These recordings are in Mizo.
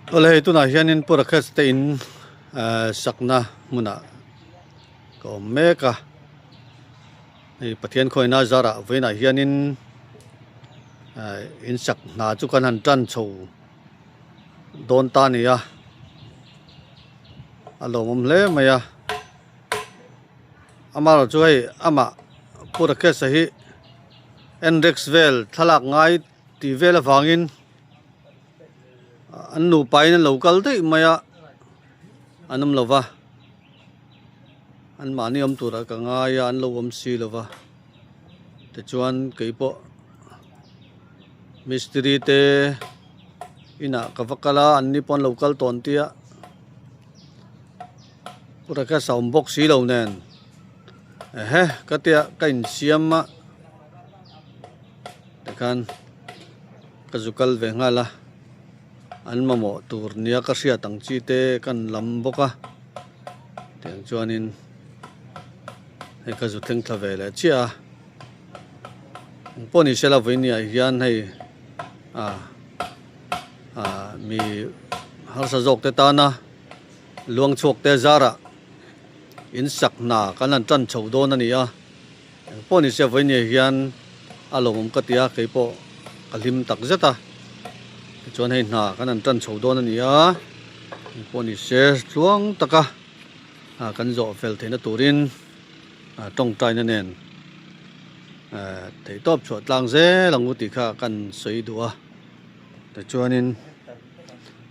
Awle hei tunah hianin Pu Rakesh te in sakna hmunah ka awm mek a hei Pathian khawina zarah vawiinah hianin in sak hna chu kan han tan chho dawn ta a ni a a lawmawm hle mai a amaherawhchu chu hei amah Pu Rakesh a hi Nrex vel thlalak ngai tih vel avangin an nupa in an lo kal daih mai a an awm lo va an mahni awm turah ka ngai a an lo awm si lo va tichuan keipawh mistiri te inah ka va kal a an ni pawh an lo kal tawn tia Rakesh a awm bawk si lo nen ehe ka tia ka insiam a tikhan ka zu kal ve nghal a an mamawh tur nia ka hriat ang chi te kan lam bawk a tiang chuanin hei ka zu thleng thla ve leh chiah a engpawh ni sela vawinia hian hei ah ah mi harsa zawk te tana luang chhuak te zarah in sak hna kan han tan chho dawn a ni a. Eng pawh ni se vawinia hian a lawmawm ka ti a, kei pawh ka hlim tak zet a. Tichuan hei hna kan han tan chho dawn a ni a, eng pawh ni se tluang taka kan zawh fel theihna turin tawngtaina nen theihtawp chhuah tlang zel ang u tih kha kan sawi duh a. Tichuanin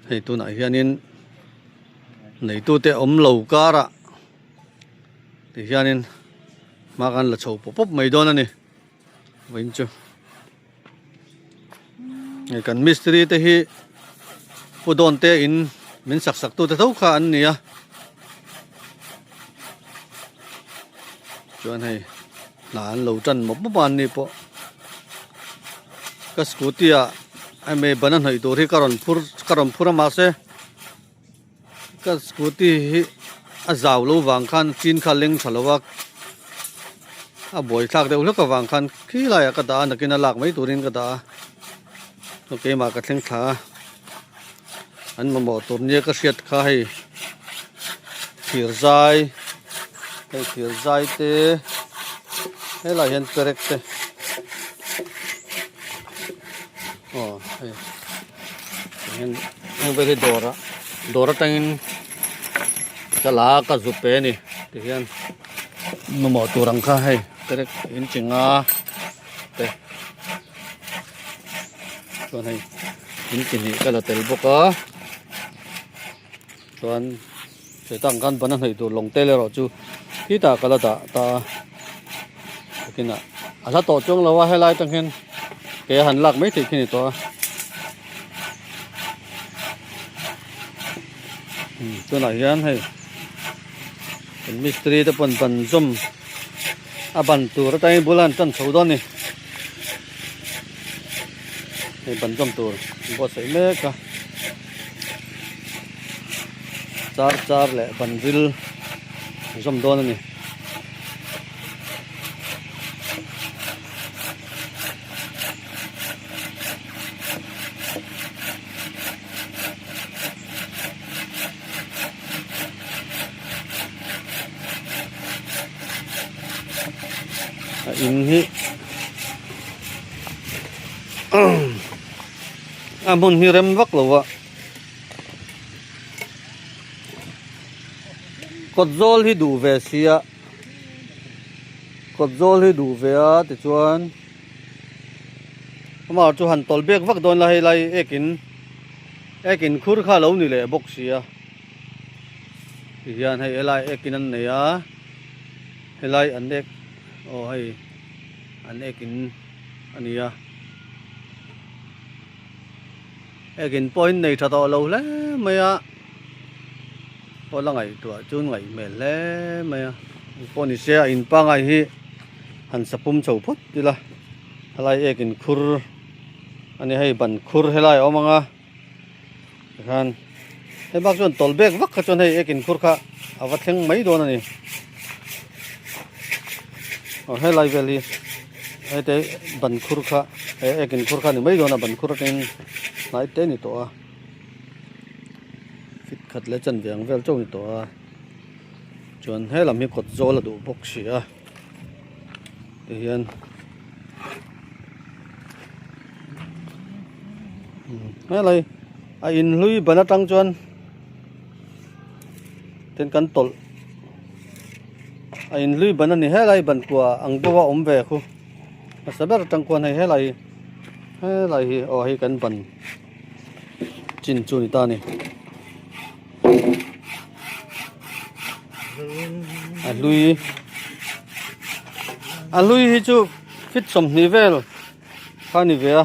hei tunah hianin neitute awm lo karah Ti hianin hma kan la chho pawp pawp mai dawn a ni vawiin chu hei kan mistiri te hi pu dawn te in min sak sak tu te tho kha an ni a chuan hei hna an lo tan mawp mawp a an ni pawh ka scooty ah hemi ban a hnawih tur hi ka rawn phur ka rawn phur a mahse. Ka scooty hi a zau lo vang khan chin kha a leng tha lo a, a buaithlak deuh hlek avang khan khi laiah ka dah a nakin a lak mai turin ka dah a keimah ka thleng thla a an mamawh tur nia ka hriat kha hei thir zai hei thir zai te helaiah hian perek te aw hei. Heng vel hi dawr ah dawr atangin ka la a ka zu pe a ni tihian mamawh tur ang kha hei terek inchi nga te chuan hei inchi hnih ka la tel bawk a chuan hetah ang khan ban a hnaih tur lawng tel erawh chu khitah ka la dah ta a takinah a hla tawh chuang lo a helai atang hian ke a han lak mai theih khi a ni tawh a tunah hian hei kan mistiri te pawn ban zawm a ban tur atangin bula an tan chho dawn a ni hei ban zawm tur an buatsaih mek a. Char char leh ban ril zawm dawn a ni. A in hi a hmun hi rem vak lo a kawt zawl hi duh ve sia kawt zawl hi duh ve a tichuan amah chu han tawlh bek vak dawn la hei lai ekin ekin khur kha a lo ni leh bawk sia tihian hei helai ekin an nei a helai an ek aw hei an ekin a ni a. Ekin pawhin nei tha tawh lo hle mai a, pawh la ngaihtuah chu ngaih hmel hle mai a, engpawh ni se a in pangai hi han sapum chho phawt ila helai ekin khur a ni hei ban khur helai a awm ang a tikhan hei bak chuan tawlh bek vak kha chuan hei ekin khur kha a va thleng mai dawn a ni aw helai vel hi. Hete ban khur kha eh ekin khur kha a ni mai dawn a ban khur atangin hnai te a ni tawh a. Fit khat leh chanve ang vel chauh a ni tawh a chuan helam hi kawt zawl a duh bawk si a tihian helai a in hlui ban atang chuan ten kan tawlh a in hlui ban a ni helai ban kua ang deuh a awm ve khu hmasa ber atang khuan hei helai helai hi aw hei kan ban. Chin chu ni ta a ni. A hlui a hlui hi chu fit 20 vel kha ni ve a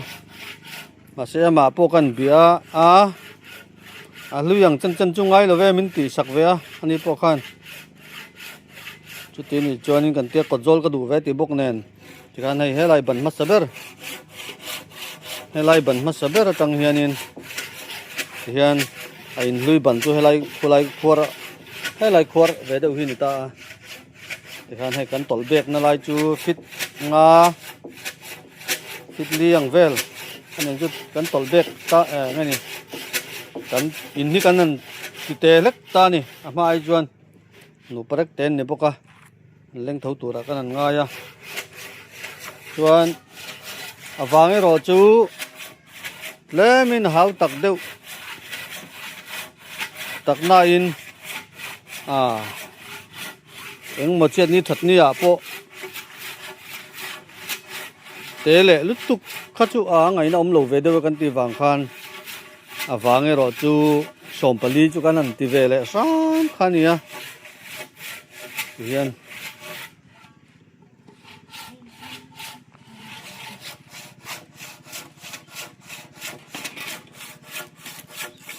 mahse amah pawh kan bia a a hlui ang chen chen chu ngai lo ve min tih sak ve a ani pawh khan chuti nih chuanin kan tia kawt zawl ka duh ve tih bawk nen. Tikhan hei helai ban hmasa ber helai ban hmasa ber atang hianin tihian a inhlui ban chu helai khulai khuar helai khuar ve deuh hi a ni ta a tikhan hei kan tawlh bek na lai chu fit nga fit li ang vel a nen chu kan tawlh bek ta eh nge ni kan in hi kan han ti te hlek ta a ni a hma ai chuan nupa rek te an ni bawk a. Leng tho turah kan han ngai a chuan a vang erawh chu tlemin hau tak deuh tak nain ah engmaw chiat ni that ni ah pawh te leh lutuk kha chu a ngaihna awm lo ve deuh a kan tih vang khan a vang erawh chu 14 chu kan han ti ve leh hram kha a ni a. Tihian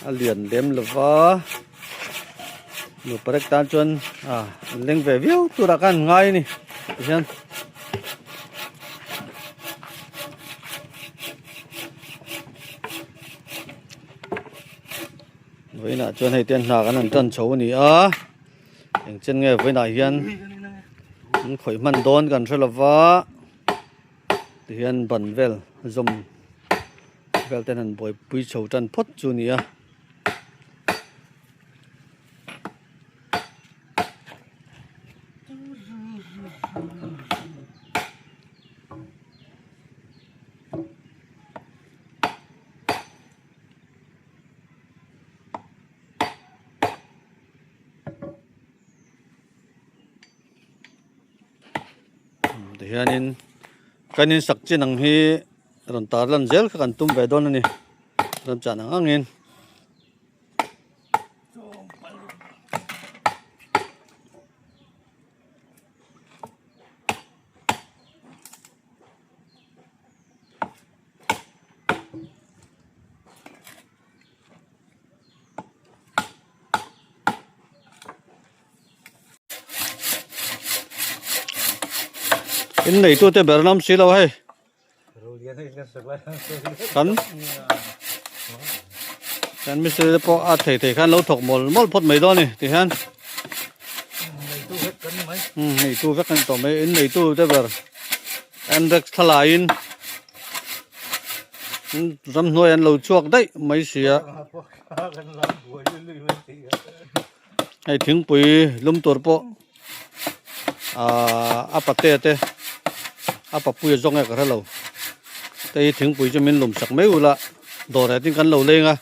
a lian lem lova nupa rek tan chuan ah an leng ve viau turah khan an ngai a ni tihian. Vawiinah chuan hei te hna kan han tan chho a ni a. Eng chen nge vawiinah hian an khawih hman dawn kan hre lova tihian ban vel zawm vel ten han buaipui chho tan phawt chu a ni a. Tihianin kan in sak chin ang hi rawn tar lan zel kha kan tum ve dawn a ni ramchan ang angin. In neitu te ber lam si lo hei kan kan mistri te pawh a thei thei khan lo thawk mawl mawl phawt mai dawn a ni ti hian neitu vek an ni tawh mai in neitu te ber Anrex thlalaiin ramhnuai an lo chhuak daih mai si a hei thingpui lum tur pawh ahh a pate te a papui a zawng e ka hrelo te hi thingpui chu min lum sak mai ula dawr ah tin kan lo leng a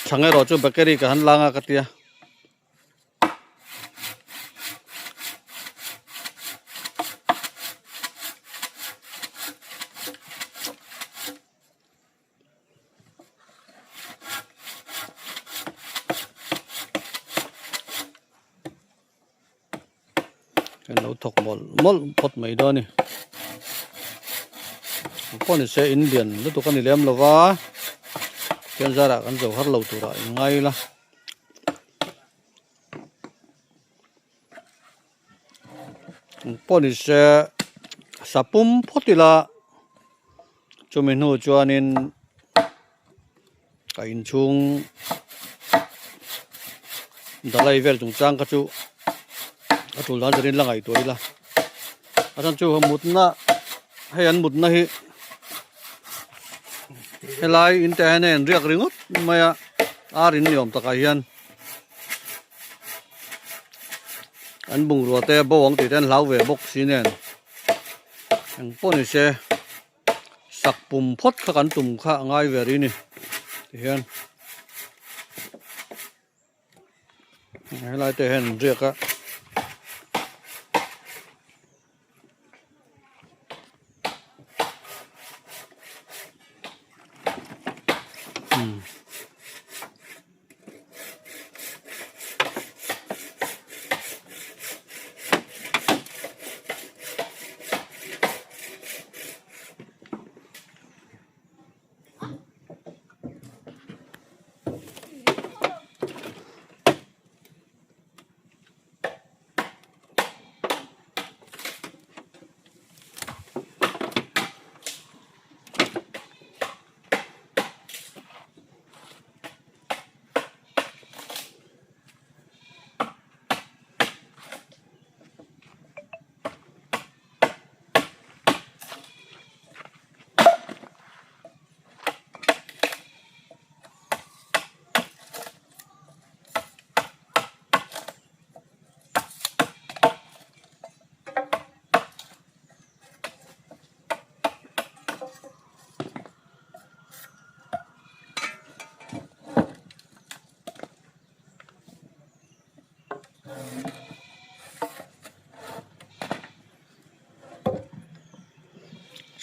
chhang erawh chu bakery ka han lang a ka tia. Kan lo thawk mawlh mawlh phawt mai dawn a ni pawh ni se in lian lutuk a ni lem lo va chuan zarah kan zo har lo turah in ngai ila. Pawh ni se sa pum phawt ila chumi hnu chuanin ka inchhung dalai vel chungchang kha chu a tul dan zerin la ngaihtuah ila a chhan chu mutna hei an mutna hi helai in te hian a inriak ringawt mai a. Ar in ni awm takah hian an bungrua te bo ang tih te an hlau ve bawk si nen eng pawh ni se sak pum phawt kha kan tum kha a ngai ve rih a ni tihian helai te hian an riak a.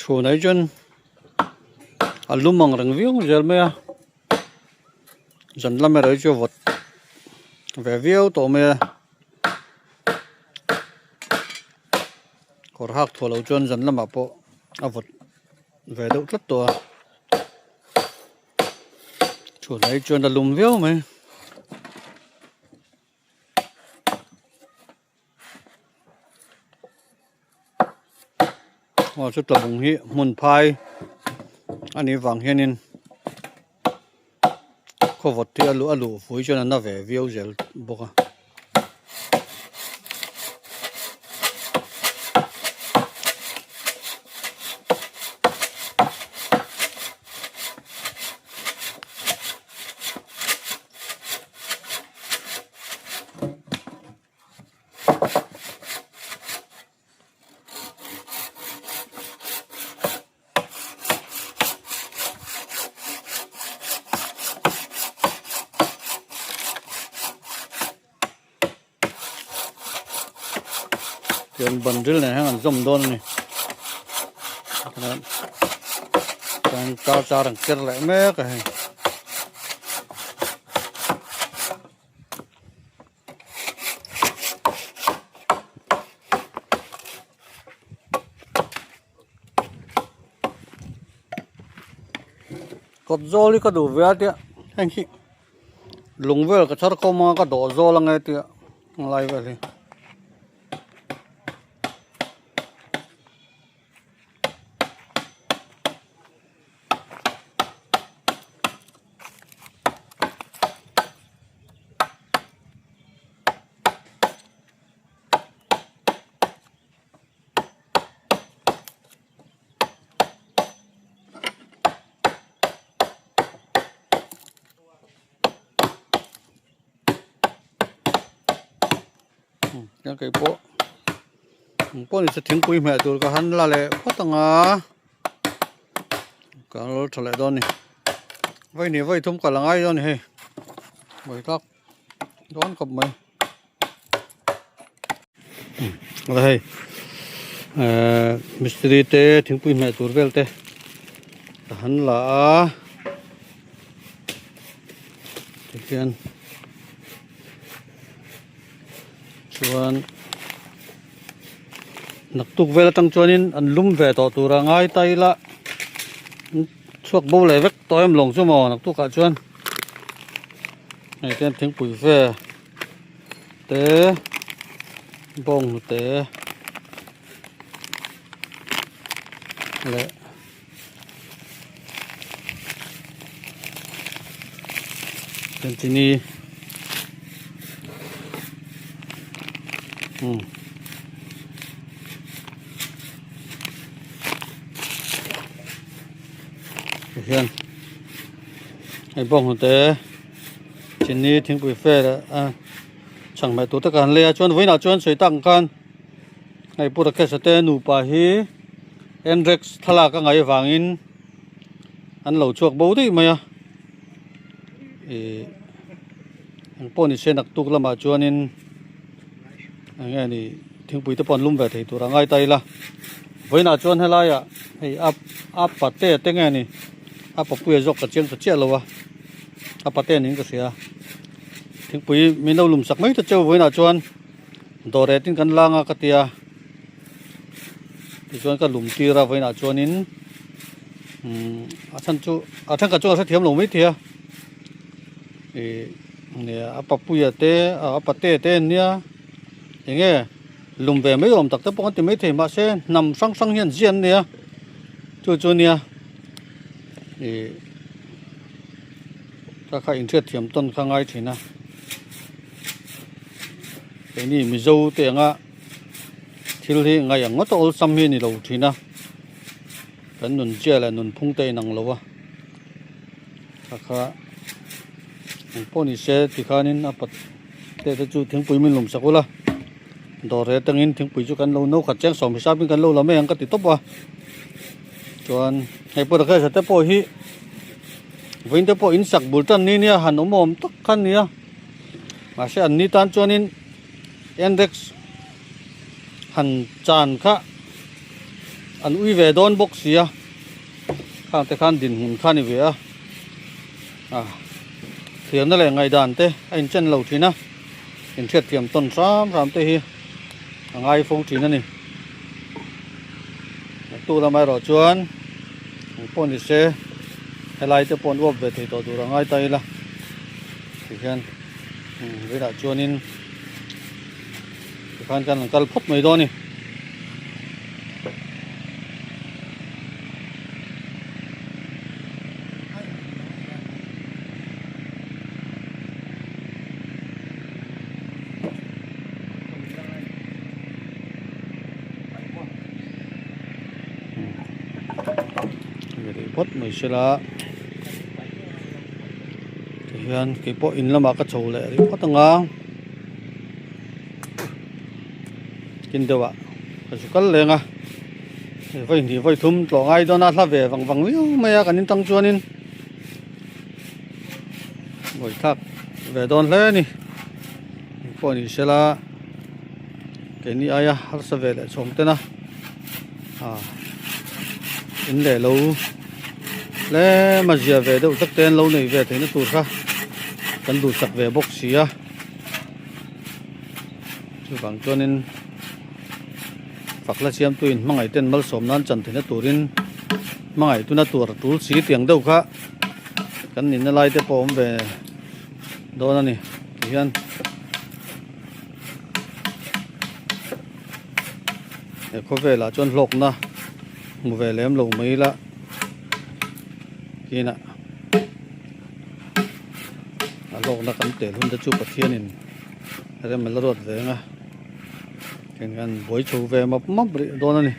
Chhunah hi chuan a lum ang reng viau zel mai a. Zan lam erawh hi chu vawt ve viau tawh mai a kawr hak thuah loh chuan zan lamah pawh a vawt ve deuh tlat tawh a chhunah hi chuan a lum viau mai. Aw chu tlabung hi hmun phai a nih vang hianin khaw vawt hi a luh a luh fui chuan a na ve viau zel bawk a. Tiang ban ril nen hian an zawm dawn a ni chuan car char an ker leh mek a hei. Kawt zawl hi ka duh ve a tia heng hi lung vel ka chhar khawm a ka dawh zawl ang e tia lai vel hi. Kei pawh engpawh ni se thingpui hmeh tur ka han la leh phawt ang a ka lo tha leh dawn a ni vawi hnih vawi thum ka la ngai dawn a ni hei vawi tlak dawn khawp mai awle hei ehh mistiri te thingpui hmeh tur vel te ka han la a tihian chuan naktuk vel atang chuanin an lum ve tawh tur a ngai ta ila chhuak bo leh vek tawh em lawng chu maw naktuk ah chuan hei te thingpui fe te bawng hnute leh chini Tihian hei bawng hnute. Chini thingpui fer a chhang hmeh tur te ka han lei a chuan vawiinah chuan sawi tak ang khan hei Pu Rakesh-a te nupa hi Nrex thlalak a ngaih avangin an lo chhuak bo daih mai a ih engpawh ni se naktuk lamah chuanin eng nge ni thingpui te pawh an lum ve thei tur a ngai ta ila vawiinah chuan helaiah hei a a pate te nge ni a papuia zawk ka chiang ta chiah lo a a pate niin ka hria thingpui min lo lum sak mai ta cheu vawiinah chuan dawr eh tin kan lang a ka tia tichuan ka lum tir a vawiinah chuanin umm a chhan chu a thenkhat chuan a hrethiam lo maithei a ih nia a papuia te a pate te an nia eng nge lum ve mai awm tak te pawh an ti maithei mahse hnam hrang hrang hian ziah an nei a chu chu nia ih kha kha inhriatthiam tawn kha ngai thin a keini mizo te anga thil hi ngaih ang ngawt a awlsam hi a ni lo thin a kan nun zia leh nunphung te a inang lo a kha kha engpawh ni se tikhanin a pat te te chu thingpui min lum sak ula dawr reh atangin thingpui chu kan lo no khat chiang sawm hisapin kan lo la mai ang ka ti tawp a chuan hei pawh Rakesh-a te pawh hi vawiin te pawh in sak bul tan ni nia han awm awm tak kha ania mahse an ni tan chuanin index han chan kha an ui ve dawn bawk si a khang te khan dinhmun kha a ni ve a ah thiamna leh ngaihdan te a inchen lo thin a inhriatthiam tawn hram hram te hi a ngai fo thin a ni tu lamah erawh chuan eng pawh ni se helai te pawh an uap ve thei tawh tur a ngai ta ila tikhian velah chuanin tikhan kan han kal phawt mai dawn a ni. Phawt mai se la tihian keipawh in lamah ka chho leh rih phawt ang a kin deuh ah ka zu kal leng a hei vawi hnih vawi thum tlawh ngai dawn a hla ve vang vang viau mai a kan intang chuanin buaithlak ve dawn hle a ni engpawh ni sela keini aia harsa ve leh chhawng ten a ah in leh lo tlem a zia ve deuh tak te an lo nei ve theihna tur kha kan duhsak ve bawk si a chuvang chuanin fakla siamtu in hmangaih ten malsawm nan chan theihna turin hmangaih tuna tur a tul si tiang deuh kha kan nihna lai te pawh a awm ve dawn a ni tihian. He khawvelah chuan hlawkna hmu ve lem lo mai ila kinah a hlawkna kan tel hun te chu Pathianin rem a la ruat ve ang a heng hian buai chho ve map map rih dawn a ni.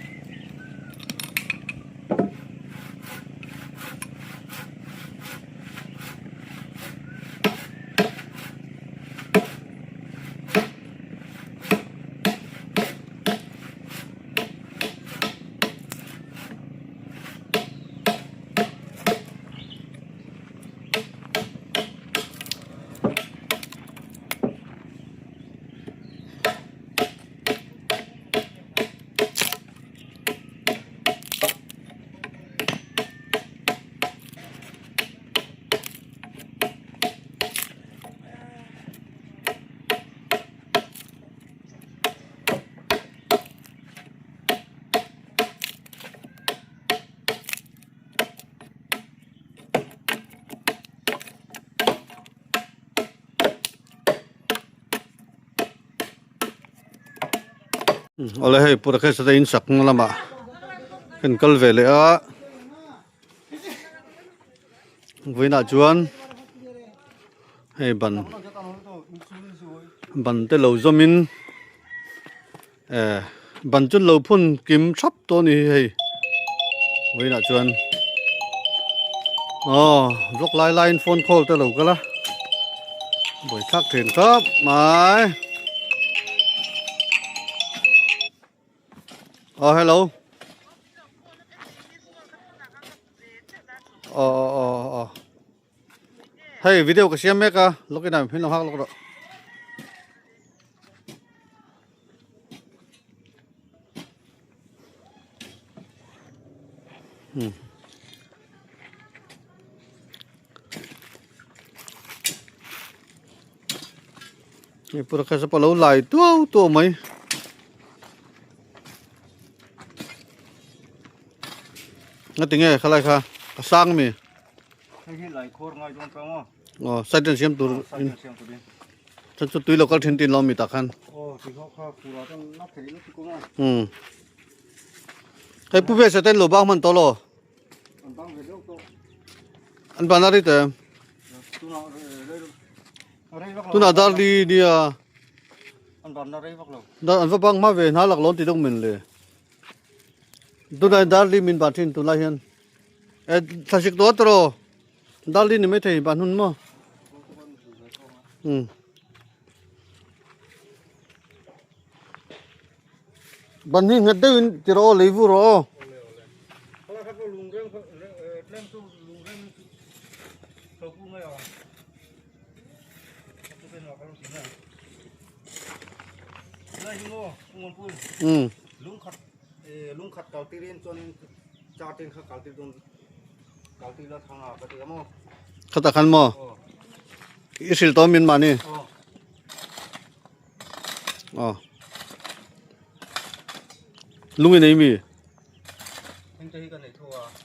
Awle hei pura khe sata in sak na lamah kan kal ve leh a. Vawiinah chuan hei ban ban te lo zawmin eh ban chu lo phun kim thap tawh a ni hei vawiinah chuan aw vlog lai laiin phone call te lo kal a. Buaithlak thin khawp mai. Oh hello. Oh oh oh oh. Hei video ka siam mek a login ah min lo nghak lawk rawh. Hmm. Hei pura kha sapa lo lai tuau tuau mai. Nga tinge khalai kha ka sang mi. Hei hi lai khur ngai dawn tang aw. Aw side siam tur in. Chan chu tui lo kal thin tin lo mi tak khan. Aw ti kha kha pura tan na thei lu ko ma. Hmm. Hei pu ve sa ten lo bang man to lo. An bang ve deuh to. An ban a ri te. Tuna rei rei vak lo. Tuna dar li nia. An ban na rei vak lo. Dar an va bang ma ve na lak lon ti dong min le. Tuna dar li min ban thin tunlai hian. E thlasik tawh tawh dal hi ni mai thei ban hun maw um ban hi nghet deuhin ti rawh aw lei vu rawh aw. Um Khatah khan maw i hrilh tawh min mahni aw lung i nei mi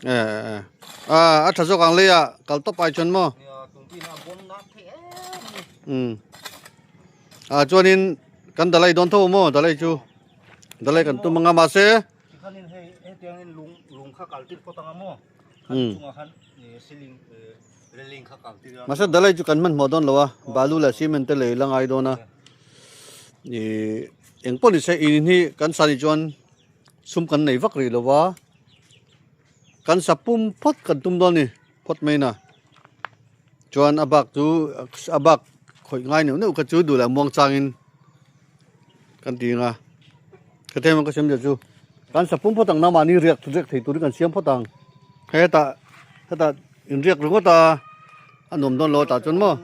e e a a tha zawk ang lei ah kal tawp ai chuan maw um ah chuanin kan dalai dawn tho maw dalai chu dalai kan tum anga mahse. Tikhanin hei hetiangin lung lung kha kal tir phawt anga maw? Khan chungah khan ceiling railing kha kal tir a. Mahse dalai chu kan hmanhmawh dawn lo a, balu leh cement te lei la ngai dawn a. Ih eng pawh ni se in hi kan sa nih chuan sum kan nei vak rih lo va, kan sa pum phawt kan tum dawn a ni phawt mai na. Chuan a bak chu a bak khawih ngai neuh neuh kha chu duh leh muang changin kan ti ang a ka them ang ka siam zia chu kan sa pum phawt ang na mahni riak riak thei turin kan siam phawt ang hetah hetah in riak ringawt a a nuam dawn lo tah chuan maw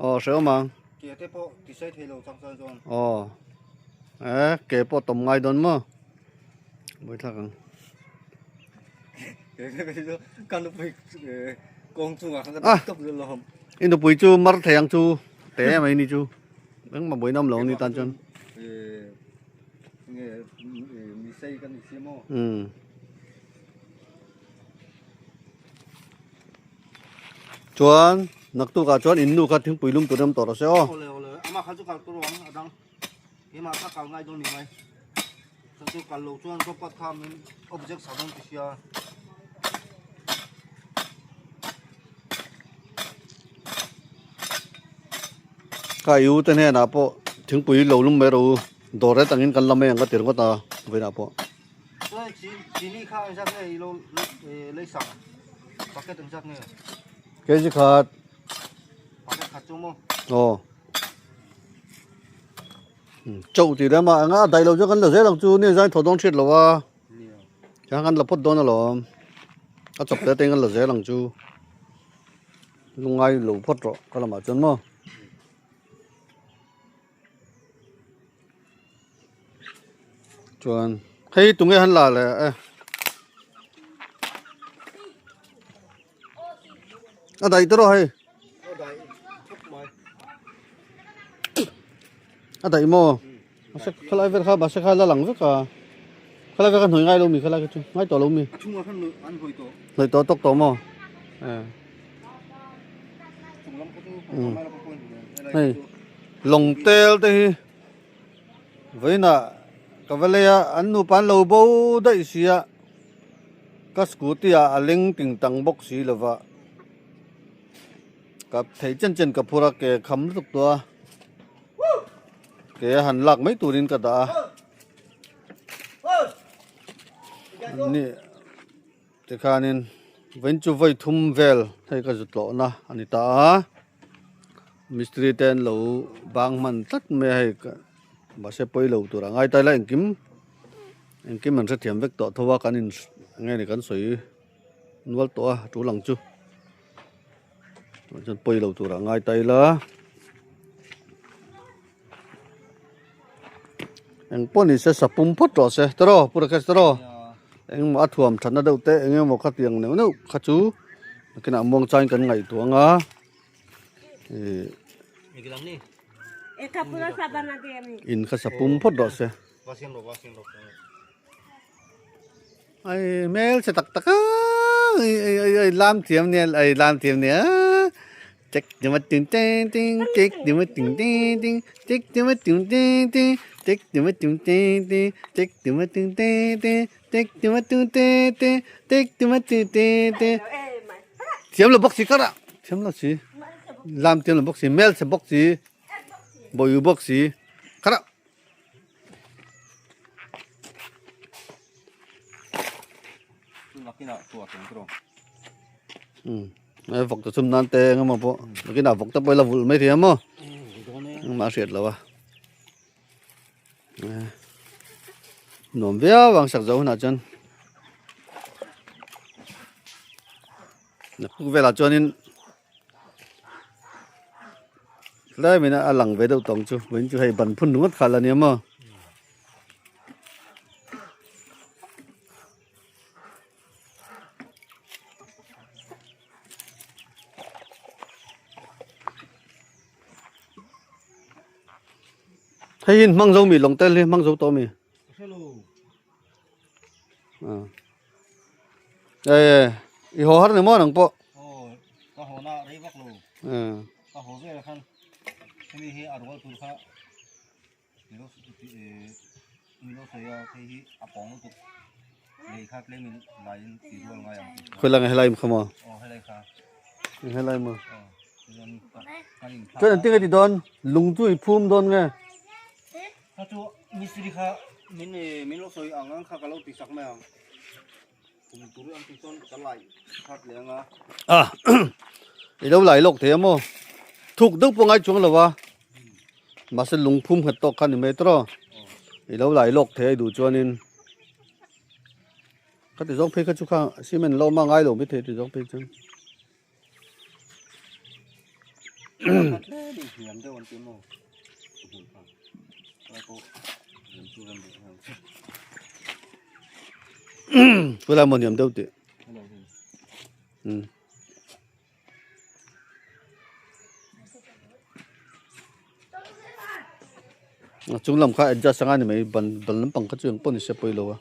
aw hrehawm ang aw eh ke pawh tawm ngai dawn maw buaithlak ang. I nupui chu mar thei ang chu te mai ni chu. Engmah buaina awm lo ni tan chuan. Umm. Chuan naktukah chuan in nu kha thingpui lum tur em tawh rawh se aw. Ka i u te hnenah pawh thingpui lo lum mai rawh u dawr ret angin kan la mai ang ka ti ringawt a vawiinah pawh. Kg khat. Aw. Chauh tih leh mah anga a daih loh chuan kan la zel ang chu ni zai thaw dawn hriat lo a. Chuan kan la phawt dawn alawm. A chawp te te kan la zel ang chu. Lungai lo phawt rawh ka lamah chuan maw. Chuan hei tunge han la leh e. A daih te rawh hei. A daih maw? Mahse khalai vel kha mahse kha la lang vek a. Khalai vel kha hnuai ngai lo mi khalai kha chu ngai tawh lo mi. Hnuai tawh tawk tawh maw? Hei lawng tel te hi vawiinah ka va lei a an nupa an lo bo daih sia ka scooty ah a leng ting tang bawk si lova ka thei chen chen ka phur a ke kham lutuk tawh a ke a han lak mai turin ka dah a ni. Tikhanin vawiin chu vawi thum vel hei ka zut tlawhna a ni ta a. Mistiri te an lo bang hman tlat mai a hei mahse pawi lo tur a ngai ta ila engkim engkim an hrethiam vek tawh tho a kan in nge ni kan sawi nual tawh a tul ang chu chuan pawi lo tur a ngai ta ila eng pawh ni se sapum phawt rawh se tiraw pu Rakesh tiraw engmaw a thuam thatna deuh te eng emaw khatiang neuh neuh kha chu nakinah muangchangin kan ngaihtuah ang a. In kha sa pum phawt rawh se. Ai hmel chhe tak tak a ai ai ai lam thiam nia ai lam thiam nia chek chema ting teng ting chek chema ting teng ting chek chema ting teng ting chek chema ting teng ting chek chema ting teng ting chek chema ting teng ting chek chema ting teng ting Thiam lo bawk si kar ah thiam lo si lam thiam lo bawk si mel chhe bawk si bawiu bawk si kar ah. Um vawk te chhum nan te engemaw pawh nakinah vawk te pawh ila vulh mai thei ang maw engmah a hriat loh a. Nuam viau ang sak zo hunah chuan naktuk velah chuanin tlem in a lang ve deuh tawng chu vawiin chu hei ban phun ringawt kha la nia maw. Hei hi hmang zo mi lawng tel hi hmang zo tawh mi. Ê i haw har ni maw nang pawh. Aw ka haw na rei vak lo. Ka haw vel khan hemi hi a rual tur kha milo milo sawi a hei hi a pawng lutuk lei kha tlem in lai in ti rual ngai ang. Khawi lai nge helai kha maw? Aw helai kha. Helai maw? Chuan engtin nge ti dawn? Lung chu i phum dawn nge? Kha chu mistiri kha min min lo sawi ang ang kha ka lo ti sak mai ang. Phum tur ang ti chuan ka lai khat leh ang a. A i lo lai lawk thei a maw? Thuk deuh pawh ngai chuang lo a. Mahse lung phum nghet tawk kha ni mai tawh. I lo lai lawk thei a i duh chuanin. Ka ti zawng phei kha chu kha cement lo awm a ngai lo mai thei ti zawng phei chuan. Khawilai maw hniam deuh tih umm. A chung lam kha adjust anga ni mai ban ban lampang kha chu engpawh ni se pawilo a.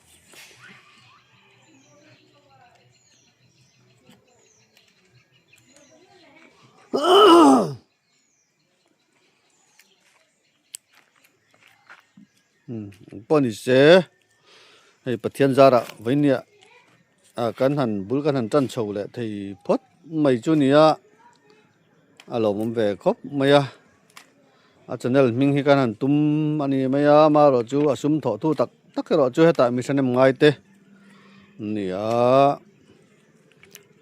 Pawh ni se hei Pathian zarah vawinia ah kan han bul kan han tan chho leh thei phawt mai chu nia a lawmawm ve khawp mai a a channel hming hi kan han tum a ni mai a amaherawh chu a sum thawh thu tak tak erawh chu hetah mi thahnem ngai te nia.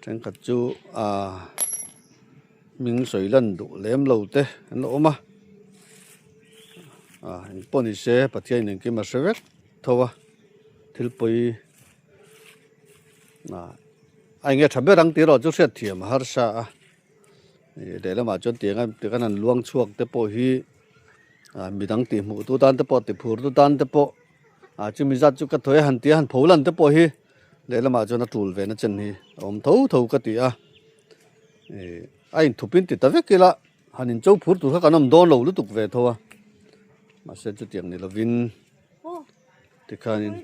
Thenkhat chu aaa hming sawi lan duh lem lo te an lo awm a ah engpawh ni se Pathian in engkim a hre vek tho a thil pawi ah a enge tha ber ang tih erawh chu hriat thiam a harsa a ih lehlamah chuan tiang a tiang an luang chhuak te pawh hi ah midang tih hmuh tu tan te pawh ti phur tu tan te pawh ah chumi zat chu ka thawi a han ti a han pho lan te pawh hi. Lehlamah chuan a tul ve na chen hi a awm tho tho ka ti a, ih a inthup in ti ta vek ila han in cho phur tur kha kan awm dawn lo lutuk ve tho a, mahse chutiang ni lovin tikhanin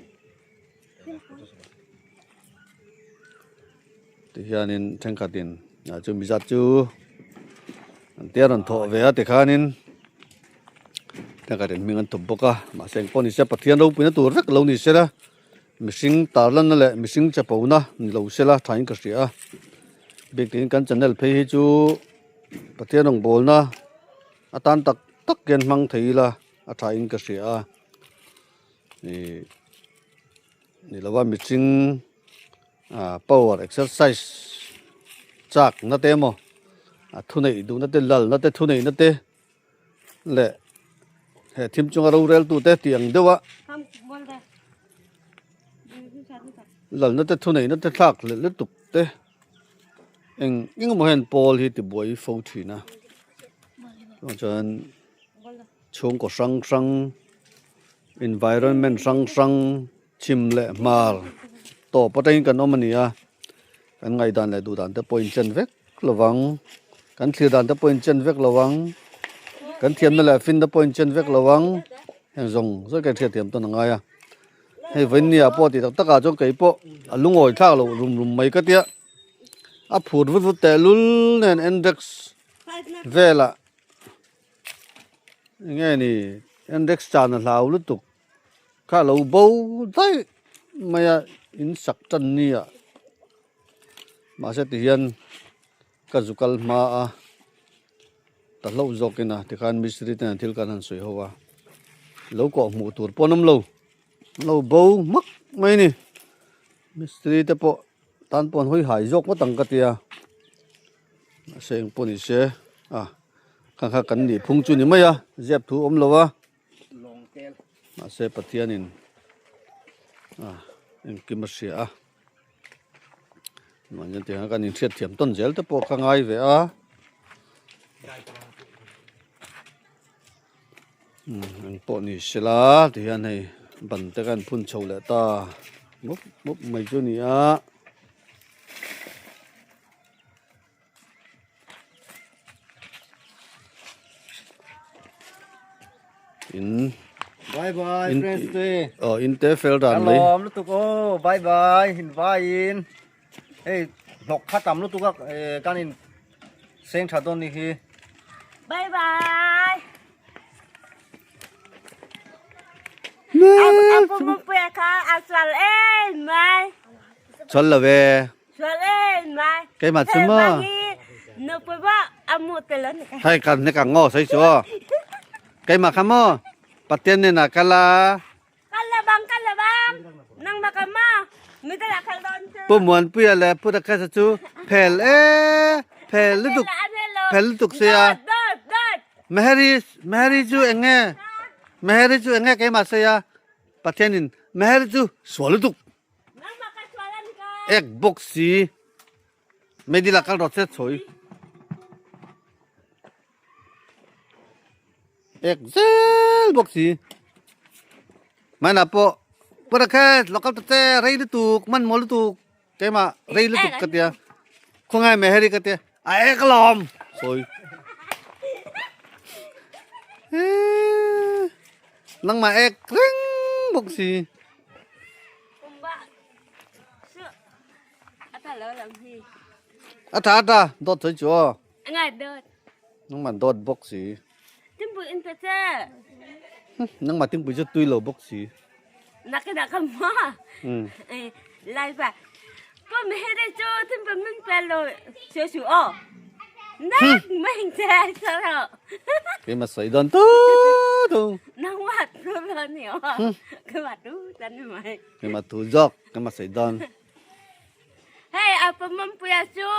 tihianin thenkhatin ah chu mi zat chu an tia rawn thawh ve a tikhanin thenkhatin hming an thup bawk a, mahse engpawh ni se Pathian ropuina tur vek lo ni sela. Mihring tarlanna leh mihring chapona ni lo sela thain ka hria a, biktin kan channel phei hi chu Pathian rawngbawlna atan tak tak hian hmang thei ila a thain ka hria a, ih ni lova mihring ah power exercise chak na te emaw. A thuneih duhna te lalna te thuneihna te leh he thim chunga roreltute tih ang deuha lalna te thuneihna te thlak leh lutuk te eng eng emaw hian pawl hi tibuai fo thin a chuvang chuan chhungkaw hrang hrang environment hrang hrang chhim leh hmar tawp atangin kan awm a ni a kan ngaihdan leh duhdan te pawh inchen vek lovang kan thlir dan te pawh inchen vek lovang kan thiamna leh finna pawh inchen vek lovang heng zawng zawng kan hriatthiam tawn a ngai a hei vawinia pawh tih tak takah chuan kei pawh a lungawi thlak loh rum rum mai ka tia a phut vut vut tehlul nen index velah eng nge ni index chan a hlau lutuk kha a lo bo daih mai a in sak tan ni ah mahse tihian ka zu kal hma a ta hlauh zawk in a tikhan mistiri te nen thil kan han sawi ho a lo kawh hmuh tur pawh an awm lo an lo bo hmak mai a ni mistiri te pawh tan pawh an hawi hai zawk ngawt ang ka tia mahse eng pawh ni se a kha kha kan nih phung chu ni mai a ziap thu awm lo a mahse Pathianin a engkim a hria a mahni tiang kan inhriat thiam tawn zel te pawh ka ngai ve a eng pawh ni sela tihian hei ban te kan phun chho leh ta mup mup mai chu a ni a. In Bye bye in friends te. Oh in te fel dan mai. Alom lutuk o bye bye in vai in. Hei hnawk kha tam lutuk a kan in seng tha dawn ni hi. Bye bye. Chal lo ve. Keimah chu maw? Hei kan hnek ang aw sawi chu aw. Keimah kha maw Pathian hnenah kal a. Pu Muanpuia leh Pu Rakasa chu phel e phel lutuk phel lutuk sia. Meheri Meheri chu eng nge Meheri chu eng nge keimah sawi a Pathianin Meheri chu sual lutuk. Ek bawk si Meidil ah kal rawh se chhawi Ek zel bawk si Maina pawh Pura khe local ta che rei lutuk man maw lutuk keimah rei lutuk ka tia khawngai mai heri ka tia a ek alawm sawi nangmah ek reng bawk si. A tha a tha dawt sawi chu aw. Nangmah dawt bawk si. Nangmah tingpui chu tui lo bawk si. Keimah sawi dawn tu tu. Keimah thu zawk keimah sawi dawn. Hei a pumpuia chu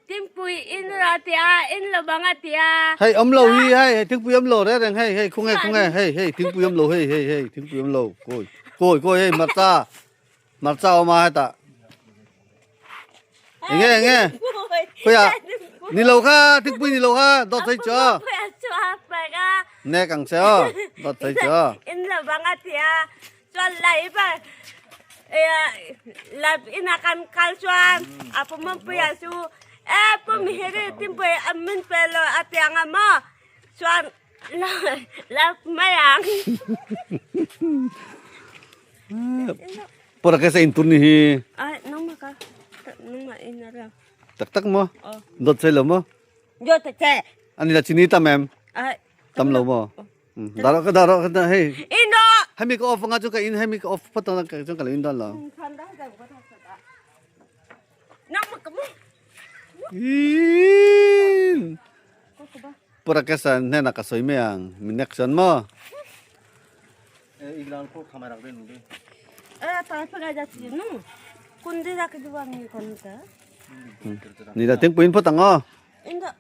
tingpui in ra tia in lo bang a tia. Hei awm lo hi hei hei thingpui awm lo reng reng hei hei khung e khung e hei hei thingpui awm lo hei hei hei thingpui awm lo kawi kawi kawi hei hmarcha hmarcha awm a hetah enge enge khawiah ni lo kha thingpui ni lo kha dawt sawi chu nek ang che aw dawt sawi chu aw. In lo bang a tia Chuan lai pa lab ina kan kal chuan a pu Mampuia chu e pu Mihiri Timpui a min pe lo a ti ang a maw chuan lab mai ang. Pura kesa in tur ni hi. Ai nangmah ka nangmah in a ram. Tak tak maw? Dawt sei lo maw? Dawt che. Ani la chini tam em? Ai. Tam lo maw? Dar ka dar ka hei. Ino. Hemi ka off anga chu ka in hemi ka off phawt anga ka chuan ka lo in dawn lo. In. Pura ka san hnena ka sawi mai ang min next chuan maw. Iglan pawh tha mai rak den de. Eh ta pa ga ja chi nu. Kun de ra ka duwa mi kon ta. Ni la tengpuin phawt ang aw. Inda.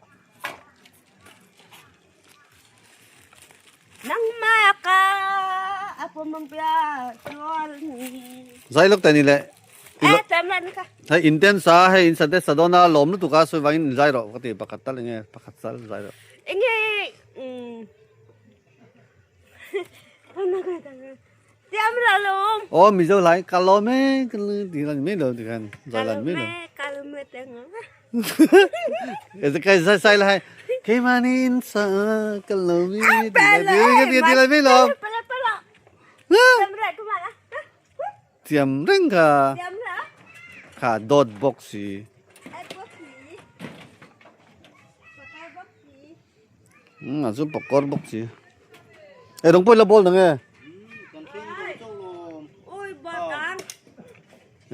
Nangmah ka a pumpuia sual ni. Zai lawk ta ni le. Eh, tam ka. Hei in ten sa hei in sate sadona lawm lutuk a sawi vangin in zai rawh ka ti pakhat tal enge pakhat sal zai rawh. Enge um Tiam la lawm. Aw Mizo lai ka lawm e ka ti lan mai lo ti khan zai lan mai lo. Ka lawm e te nga. E kai zai sai la hai keimahni in sa ka lawm e ti lan ti lan mai lo. Pala pala. Tiam la kuma la. Tiam reng kha. Tiam la. Kha dawt bawk si. Ai bawk si. Pakai bawk si. A chu pakawr bawk chi. E rong pawh i la bawl nang e.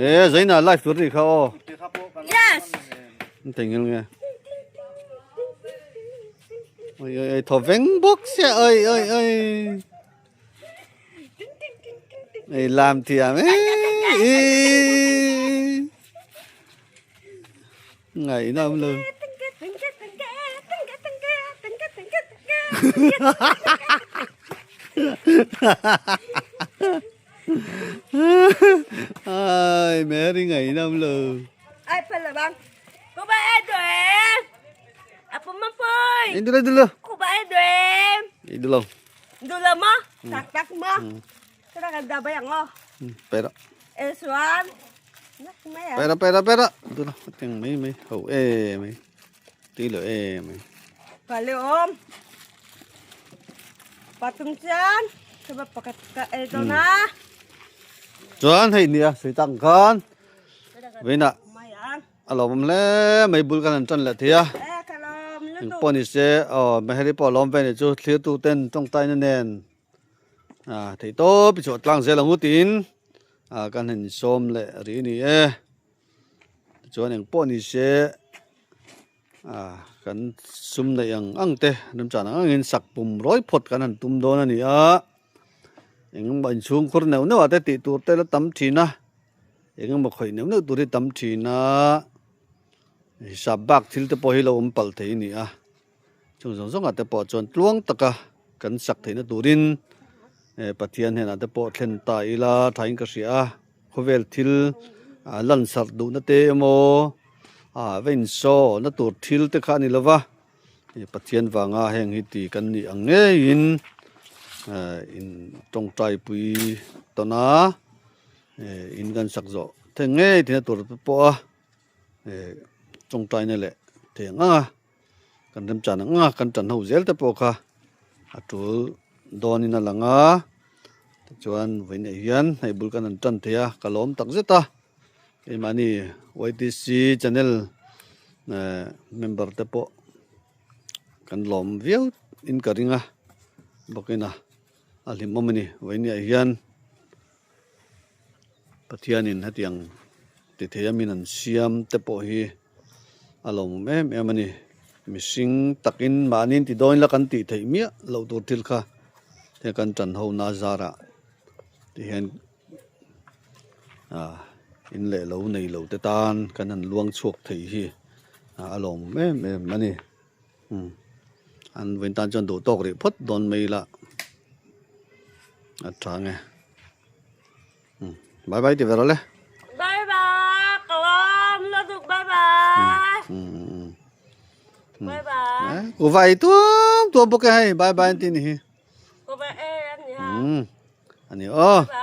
E zaina live tur ni kha aw. Yes. An thei ngel nge. Oi oi oi thaw veng bawk sia oi oi oi. Ei lam thiam e. Ngaihna awm lo. Ai Mary ngaihna awm lo. Ai pala bang. Ku ba e duem. Apu mampui. Dulo dulo. Ku ba e duem. Dulo. Dulo mo? Tak tak mo. Tara kan dabay ang o. Pera. E suan. Pera pera pera. Dulo. Tiang mai mai. Ho e mai. Ti lo e mai. Pali om. Patung chan. Sebab pakat ka e to na. Chuan hei nia sui tak khan. Veina. A lawm hle mai bul kan han tan leh thei a. Engpawh ni se aw Meheri pawh a lawm ve ni chu thlir tu ten tawngtaina nen ah theih tawp i chhuah tlang zel ang u tiin ah kan han insawm leh rih a ni e. Tichuan engpawh ni se ah kan sum neih ang ang te remchang ang angin sak pum rawi phawt kan han tum dawn a ni a. Engemaw inchhungkhur neuh neuh ah te tih tur te la tam thin a. Engemaw khawih neuh neuh tur hi tam thin a, hisap bak thil te pawh hi lo awm palh thei a ni a, chung zawng zawngah te pawh chuan tluang taka kan sak theihna turin eh Pathian hnenah te pawh thlen ta ila thain ka hria a, khawvel thil ah lansarh duhna te emaw ah va insaw na tur thil te kha a ni lova, Pathian vanga heng hi ti kan nih ang ngeiin eh in tawngtai pui tawn a. Eh in kan sak zawh the ngei thina tur te pawh a eh tawngtaina leh thei ang ang a kan remchan ang ang a kan tan ho zel te pawh kha a tul dawnin a lang a tichuan vawiinah hian hei bul kan han tan thei a ka lawm tak zet a keimahni YTC channel eh member te pawh kan lawm viau in ka ring a bawkin a a hlimawm a ni vawiinah hian. Pathianin hetiang ti thei a min an siam te pawh hi a lawmawm em em a ni. Mihring takin mahni ti dawn ila kan tih theih miah loh tur thil kha he kan tan ho na zarah ti hian ah in leh lo nei lo te tan kan han luang chhuak thei hi a lawmawm em em a ni. Umm an vawiin tan chuan duh tawk rih phawt dawn mai ila a tha nge umm bye bye ti ve rawh le. Bye bye ka lawm lutuk bye bye. Umm Bye bye. Ku vai tuam tuam bawk e hei bye bye an ti ni hi. Ku vai e an ni ha. Umm ani aw. Bye.